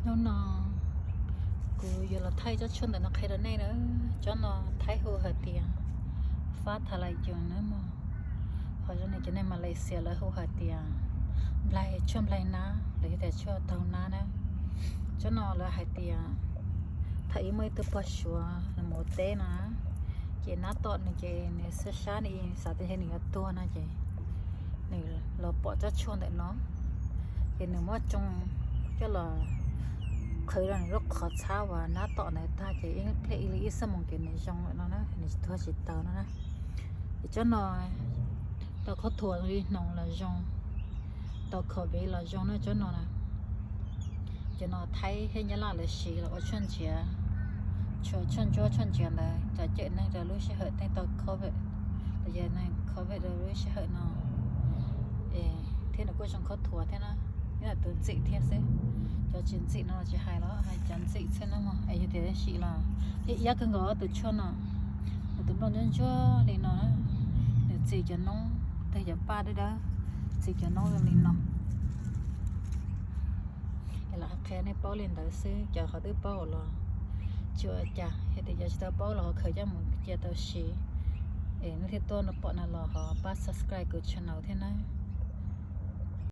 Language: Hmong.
Hnub no kuv yuav los thaij tsob tshuaj ntawm no qhia rau nej na. Tsob no Thaib hu hais tias fab tha lais yoos na mog. Ho zoo li cov neeg Malaysia lawv hu hais tias nplaig, tshuaj nplaig nab los yog tias tshuaj taug nab na. Tsob no lawv hais tias thaum ub muaj ib tug pog Suav nws mus ua teb no, ces nab tom nws ces nws xav sab, nws xav tias ntshe nws yuav tuag no ces nws los pom tsob tshuaj ntawm no, ces nws muab tsoo coj los qhwv rau nws lub qhov txhab uas nab tom ntawd tag ces ib pliag ib li ib xuab moos ces nws zoo lawm no na, nws tuag tsis taus no na. Ces tsob no tau khaub thuas li hnoos los zoo, tau covid los zoo na tsob no na. Cov no Thaib thiab Nyab Laj lawv siv los ua tshuaj ntsiav, tshuaj ntsuab tshuaj ntsiav ntawd cov cawm neeg rau lub sij hawm tej tau covid, los yog neeg covid rau lub sij hawm no. Thiab nws kuj zoo khaub thuas thiab na, nyob tus ntxim thiab xwb. Cov tsis ntxim no tsis hais los hais cov ntxim xwb na mog. Es yog tias sim los thiab iab kawg nkaus tus tshuaj no, nws tus nplooj ntsuab ntsuab li no, nws txi cov noob tag, cov paj dawb dawb, txi cov noob zoo li no. Es los qhia nej paub li ntawd xwb, cov qhov twb paub los tsis ua cas, yog tias cov tsis tau paub los ho khaws coj mus cia tau siv. Es nej thiaj tuaj no pom no los ho pab subscribe kuv channel thiab na.